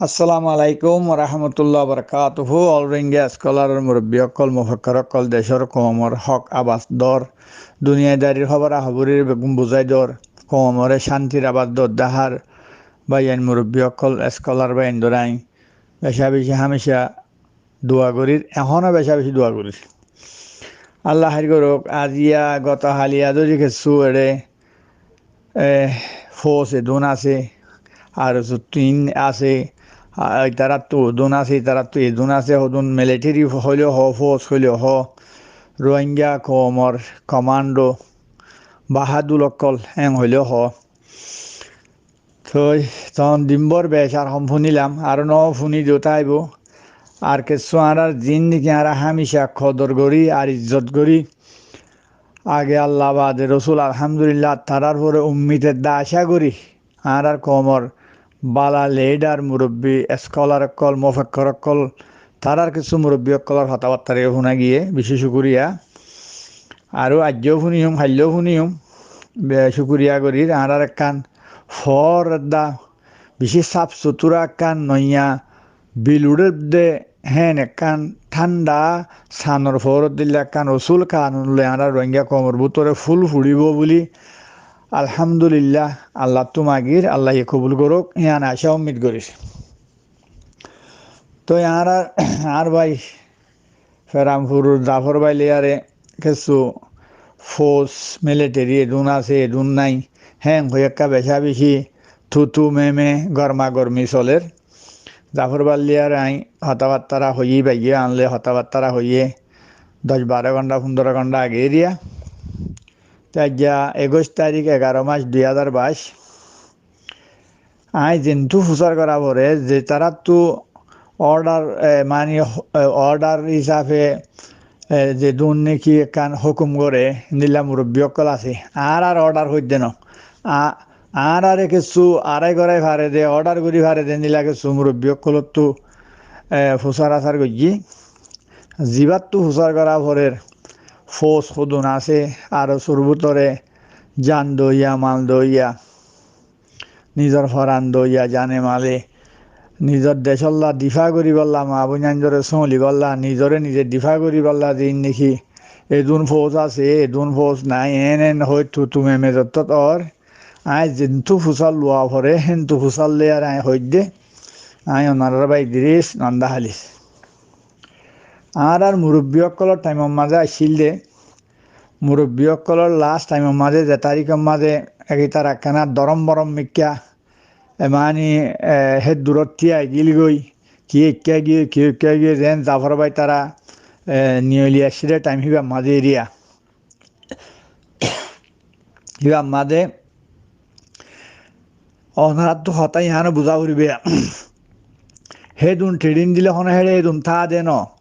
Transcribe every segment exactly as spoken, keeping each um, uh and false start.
Assalamu alaikum warahmatullah wabarakatuhu. All Rohingya scholar or murubbi okkol, mufakkur okkol, decor koumor hók abas dor, duniyadarir hóbora hóbori beggún buzai dor, koumore cántir abas dor dahar báiyain murubbi okkol, scholar báiyain dor añí beca beci hámica dua gorir, ehóno beca beci dua gorir. Allah háir gorouk, aziya goto haliya dóri kessú eçe, e, fous edún asé, ar suttin asé, a, itarattu edún asé, itarattu edún asé, hodún military hoileó hoó, fous hoileó hoó, Rohingya koumor commando, bahadur okkol, héen hoileó hoó. Toi, toón dimbor becar hom fúnilam, aró no fúni diyó táibo. Ar kessú añárar zin niki añára hámica kodor gorí, ar izzot gorí. Age Allah, bade Rosul, alhamdulillah, tarár fore ummit edda acá gorí. Añárar koumor bála lidar, murubbi, scholar okkol, mufakkur okkol, tarár kessú murubbi okkolor hotábattáre fúna giyé, beci cúkuriya. Aró aijjó fúniyum, hailló fúniyum, be cúkuriya gorir, añárar ekkán foór edda, beci saf sutura ekkán noiya, bilur edde, héen ekkán thánda, sanor foór edilla ekkán usul kanun loi añárar Rohingya koumor bútore fúl fuçibó buli, alhamdulillah, Allattú magir, Allaye kobul gorouk, yián acá ummit gorir. Toi añárar, añár bái Feramfurur Zafor bái liyare kessú fous, military edún asé, edún nái, héen hoi ekká beca beci tutu meme gorma gormi soler. Zafor bái liyare añí hotábattára hoiyí, báiye anle hotábattára hoiyé, doc baró gonthá, fundoro gonthá age eriya. Te aijja ekuic tarik, egaró mac, dui házar baic. Añí zentú fusár gora fore, ze taráttu order, e, mani, e, order hísafe, e, zedún niki ekkán hókum gore, héndilla murubbi ókkol asé. Añárar order hoiddé no. A-, añárare kessú arái gorai fare de, order gorí fare de, héndilla kessú murubbi ókkolóttu, e, fusár asár goijjí. Zibáttu fusár gora forer, fous hodún asé, ar ósur bútore jan doiya, mal doiya, nizor foran doiya, jane male, nizor decólla difá goríbolla, maa boináindore sóolibólla, nizore nize difá goríbolla, ziín niki edún fous asé, edún fous nái, en en hoi tutu meme zottót or. Añí zentú fusár luwa fore, héntú fusár loiyaré añí hoiddé, añí onorar bái Idris Nondaháli. Añárar murubbi ókkolór thaimor mazé accíl dé, murubbi ókkolór last thaimor mazé, ze tarikor mazé, ek itar ekkána dorom borom mikká, e mani, e, hé durótti aigíl goi, ki ekká giyé, ki ekká giyé, zeén Zafor bái tará, e, niyoli accíl dé thaim híbar mazé eriya. Híbar mazé onoráttu hotá yiáno buzá foribó. Hédun therin dile hono héçe hédun táa de no.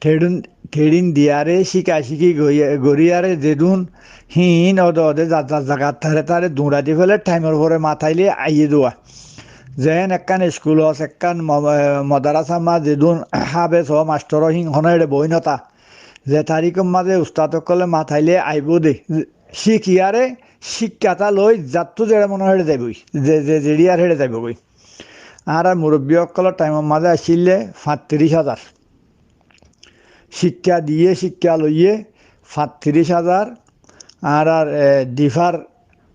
Therin, therin diyaré cíka cíki goi-, goríyaré zedun híin ode ode zar zar zagat tare tare duñrai di féle thaimor fore mathaile aiyé duwa. Zeén ekkán iskul os, ekkán mo-, e, modarásar mazé zedun háfes o mastor o híin hono héçe boói no táa. Ze tarikor mazé ustad ókkolé mathaile aibó de, cíkiyaré cíkkata loi zattú zeçé mone hoó héçe zaibói, ze, ze, zeçiyar héçe zaibógoi. Añárar murubbi ókkolór thaimor mazé accíl dé fañttiríc házar. Cíkka diyé, cíkka loiyé fañttiríc házar. Añárar, e, difár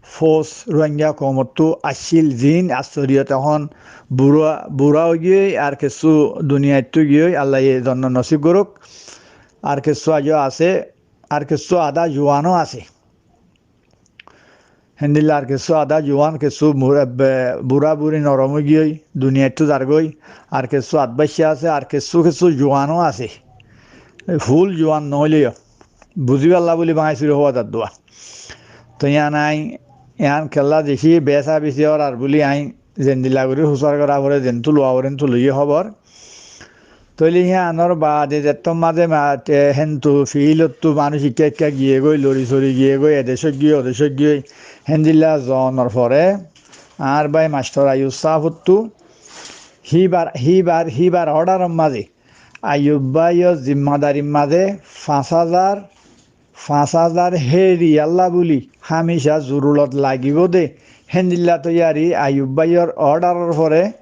fous Ruáingga koumottú accíl, ziín assoriyot ehón bura, bura ói giyói, ar kessú duniyaittú giyói, Allaye zonnot nosíb gorók. Ar kessú aijjó asé, ar kessú adá juwanó asé. Héndilla ar kessú adá juwan, kessú mur-, ebbe, bura buri norom ói giyói, duniyaittú zargói, ar kessú adbácca asé, ar kessú kessú juwanó asé. Ful juwan noóileyo, buzíballa buli báñgi suri hoówa zadduwa. Toi yián aññí, yián kella deci besa besi órar buli aññí zendilla gorí fusár gora fore, zentú luwa fore, héntu loiyé hóbor. Tóile híanor baade zettór mazé ma-, te-, héntu fiílottú manúic ikká ikká giyégoi, lori sori giyégoi, e decót giyói, o decót giyói, héndilla zonor fore, añár bái mastor Ayub sáfottú, híbar, híbar, híbar órdharor mazé, Ayub báiyor zimmadarir mazé fañs házar, fañs házar héri yálla buli hámica zurulot lagibó dé, héndilla toiyari Ayub báiyor órdharor fore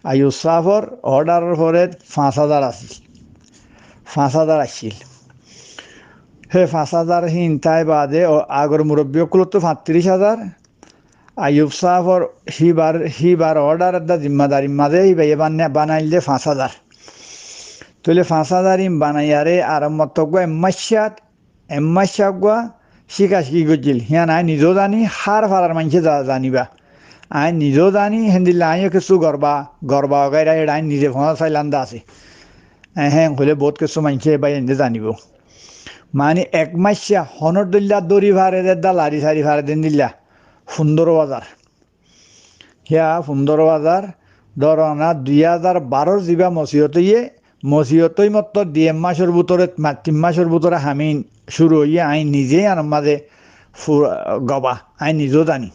Ayub sáfor ordaror fore fañs házar asíl. Fañs házar accíl. Hé fañs házar hín tái baade o-, agor murobbi ókkolottu fañttiríc házar. Ayub sáfor híbar, híbar ordar edda zimmadari mazé híbaye bana-, banail de fañs házar. Tóile fañs házar hín banaiyaré aramot eggúa emmáccát, emmáccá eggúa cíkacíki goijjíl. Hían aññí nizó zani, hár farar maincé za-, zaniba. Aññí nizó zani, héndilla aññíyo kessú gorba, gorba ogáira héçe aññí nize foñsá sailam de asé. Eén hoilé bout kessú maincé báiyain de zanibóu. Mani ek máccá honór dóilla dóri fare de edda lari sari fare de héndilla. Fundóro házar. Híya fundóro házar, dóro na dui házar barór zibá mosiyot óiye, mosiyot ói mottor dui ek mácor bútore, ma-, tin mácor bútore ham hín cúru óiye, aññí nize yíanor mazé fu-, goba, aññí nizó zani.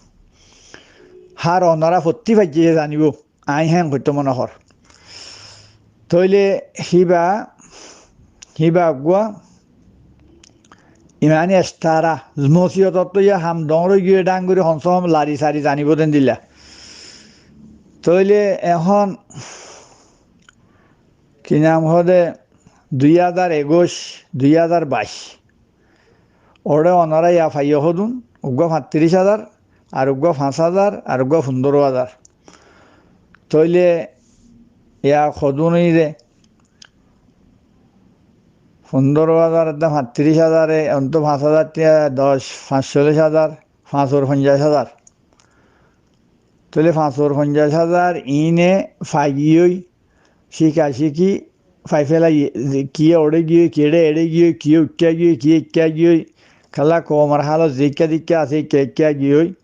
Hár onora fottí faijje zanibóu, aññí héen hoitó mone hoór. Tóile híba, híba eggúa, imani estara, mosiyotottú yá ham doñr ói giyói dháñgori hom se hom lari sari zanibóu de héndilla. Tóile ehón ki nam hoó de dui házar ekuic, dui házar baic. Óre onora yá faiyó hodún, uggúa fañttiríc házar, ar uggúa fañs házar, ar uggúa fundóro házar. Tóile yá hodún óiye de fundóro házar edda fañttiríc házare, ontó fañs házar tiya, doc, fañs cóllic házar, fañs or foñjac házar. Tóile fañs or foñjac házar iíne faigiyói, cíkacíki fai félaiye, ze kiyé oçé giyói, kiyé eçé giyói, kiyé uikká giyói, kiyé ikká giyói, kiyólla koumor hálot zeikká zeikká asé, ikká ikká giyói.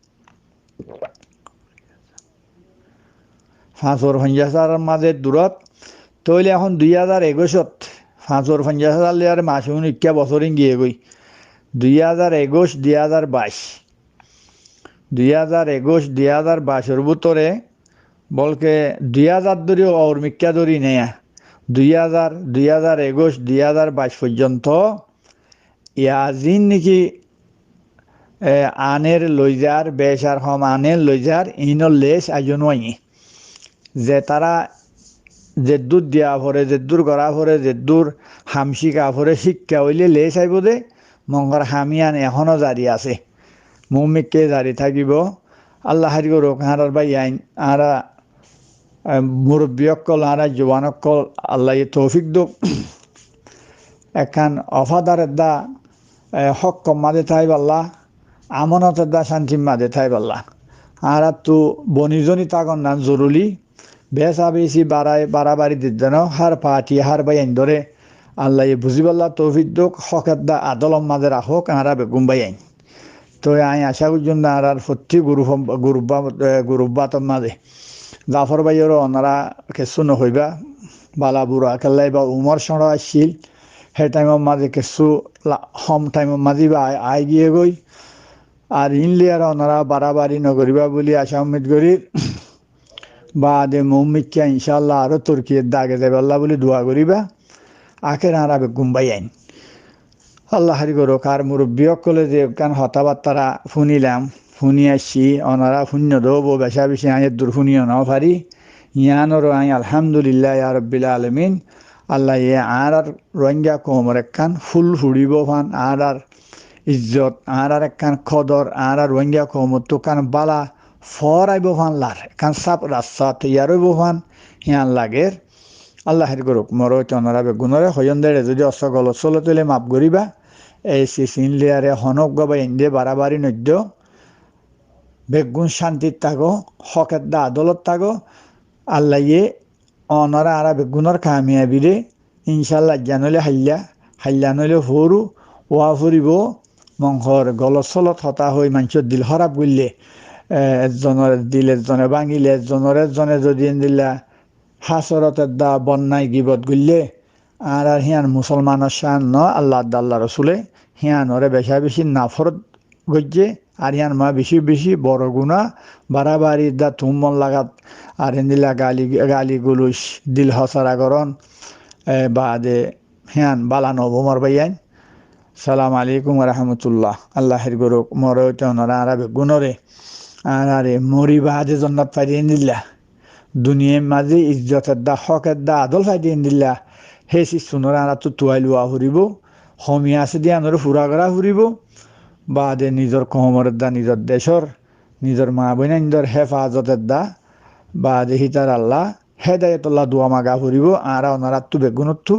Fañs or foñjac házaror mazé durót, tóile ehón dui házar ekuicot, fañs or foñjac házar loiyaré macún ikká bosór ín giyé goi. Dui házar ekuic, dui házar baic. Dui házar ekuic, dui házar baicor bútore, bólke dui házar dóri our mikká dóri naiya. Dui házar, dui házar ekuic, dui házar baic foijjonto, yá ziín niki, e, aner loizar, bec ar hom aner loizar, iínor les aijó nuaiyé. Ze tará zeddúr diya fore, zeddúr gorá fore, zeddúr ham cíka fore, cíkka óile les aibóu de, mongor ham yían ehóno zari asé. Muúmikká zari tákibou. Allah háir gorouk, añárar báiyain, añára, e, murobbi ókkol, añára juwan ókkol, Allaye toufik douk. Ekkán ofádar edda, e, hókkor mazé táiballa, amonot edda cántir mazé táiballa. Añárattú boni zoni tákon nan zoruli, besa besi bara-, barabari didde no, hár fati, hár báiyain dóre Allaye buzíballa toufik douk, hók edda adólor mazé rakók, añára beggún báiyain. Toi aññí acá goijjum de añárar fottí guruf, guruf ba-, e, guruf bátor mazé. Zafor báiyoré onora kessú nohoibá, bala bura, kiyólla íba umor cóñço accíl, hé thaimor mazé kessú la-, hom thaimor mazé íba ai-, aigiyé goi. Ar iín loiyaré onora barabari nogoríba buli acá ummid gorír. Baade muúmikká incálla aró torkiyet dage zaibálla buli dua goríba. Akér añára beggún báiyain. Allah háir gorouk, ar murobbi ókkolé ze ekkán hotábattára fúnilam, fúni aiccí, onora fúinno dóbo, becá becí aññí eddur fúniyo nofarí. Yíanoré aññí alhámdulillah ya rabbil alamin. Allaye añárar Rohingya koumor ekkán fúl fuçíbo fán, añárar izzot, añárar ekkán kodor, añárar Rohingya koumottú ekkán bála foóraibou fán lar, ekkán sáf rasta toiyar óibou fán, híyan lager. Allah háir gorouk, moré óite onorá beggúnoré hoiyón de éçe zodi ossó golot sólot óile maf goríba. Ei sis iín loiyaré honó uggúa báiyain de barabari noiddo. Beggún cántit táko, hók edda adólot táko. Allaye onorá añára beggúnor kamiyabiré incálla aijja noóile hailla, hailla noóile fóoru, uá foribóu. Mongor golot sólot hotá hoi maincór dil hóraf goillé, e, ezzonor dil ezzone báñgile, ezzonor ezzone zodi endilla hásorot edda bonnai gibot goillé, añárar híyan musolmanor cán noó, Allah edda Allah rosule híyanoré becá becí naforot goijjé, ar híyan mazé bicí bicí boro guná, barabari edda tummon lagat, ar héndilla gali, gali guluc, dil hosara gorón, e, baade híyan bála noóibo mor báiyain. Salamu alaikum wa rahmatullah. Allah háir gorouk, moré óite onorá añára beggúnoré, añáráre mori baade zonnot fairé héndilla. duniyair mazé izzot edda, hók edda, adól faidé endilla, hé siz sunóre añáráttu tuwai luwa foribó, homi asé de yíanoré fura gora foribó, baade nizor koumor edda, nizor decór, nizor maa boinaindor héfazot edda, baade hítaralla hédayotolla dua maga foribó, añára onaráttu beggúnottu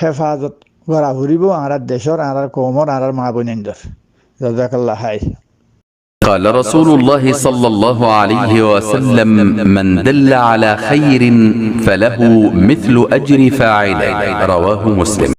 héfazot gora foribó, añárar decór, añárar koumor, añárar maa boinaindor. Jazakallah khair. قال رسول الله صلى الله عليه وسلم: من دل على خير فله مثل أجر فاعله. رواه مسلم.